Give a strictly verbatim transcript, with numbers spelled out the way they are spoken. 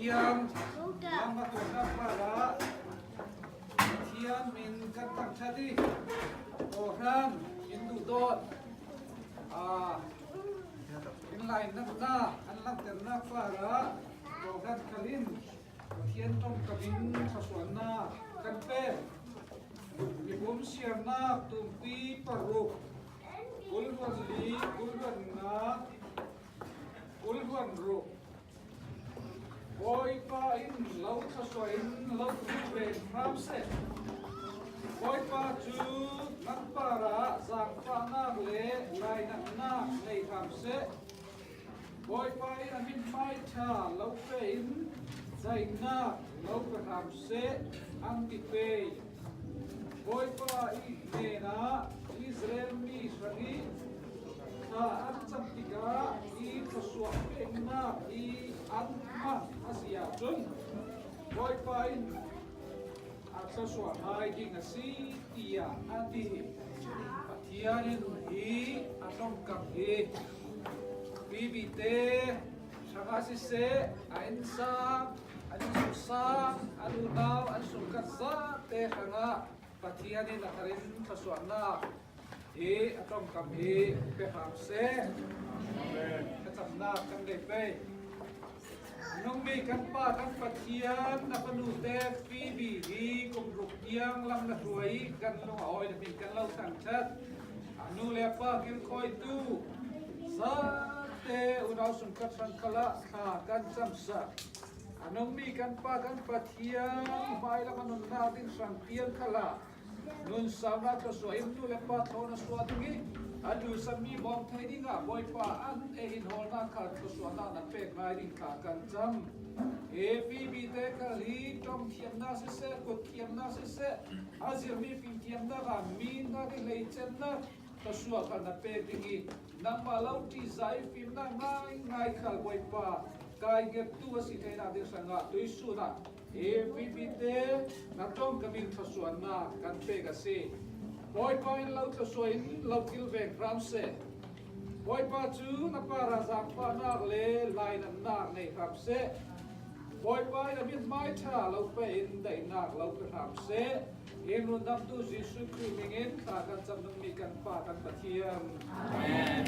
Pathian lam a tuanna parah Pathian min kan thangṭhat i, kawhhran in duhdawt, aa, in lainatna an langhterna parah kawhhran khal in Pathian ṭawngkam in thluasuahna kan pek. Mihum Siarnak tumpi paruk, kul hluan li, kul hluan nga, kul hluan ruk. Bawipa in lo thluasuah in lo kilven hram seh. Bawipa cu nan parah zaangfahnak le lainatnak nei hram seh. Bawipa in a mithmai ṭha lo pe in daihnak lo pe hram seh, an ti pei. Bawipa i hnenah Israel mi hrang i thla an cam tikah i thluasuah peknak i an hmang a si ahcun Bawipa in a thluasuah hai ding a si, tiah a ti. Pathian in hi a ṭawngkam hi Phoebe te hrangah siseh, a innsang, an innsang, an unau, an sungkhat zate hrangah Pathian in a thar in thluasuahnak hi a ṭawngkam hi pe hram seh. Thlacamnak kan nei pei. Nungmi kan Pa kan Pathian, na fanu te Phoebe hi kum ruk tiang lam na hruai i kan lung a awi na hmin kan lo thangṭhat. A nu le pa kilkhawitu zate unau sungkhat hrang khalah thla kan camsak. A nungmi kan Pa kan Pathian, hmailam a nunnak ding hrang tiang khalah nun saunak thluasuah in nu le pa thlawna suah ding i a duhsakmi bawm thei dingah Bawipa an ei in hawlnak kha thluasuahnak na pek ngai ding kha kan cam. Phoebe te khal hi ṭawngthiamnak siseh, kutthiamnak siseh, a zirmi fimthiamnak ah mi nak i hleicennak thluasuah kha na pek ding i nangmah lo ṭihzah i fimnak ngaingai khal Bawipa kai ngettu a si theinak ding hrangah tuisun ah Phoebe te na ṭawngkam in thluasuahnak kan pek a si. Bawipa in lo thluasuah in lo kilven hram seh. Bawipa cu na parah zaangfahnak le lainatnak nei hram seh. Bawipa in a mithmai ṭha lo pe in daihnak lo pe hram seh. Hi rundamtu Jesuh Khrih hming in thla kan cam nungmi kan Pa kan Pathian. Amen.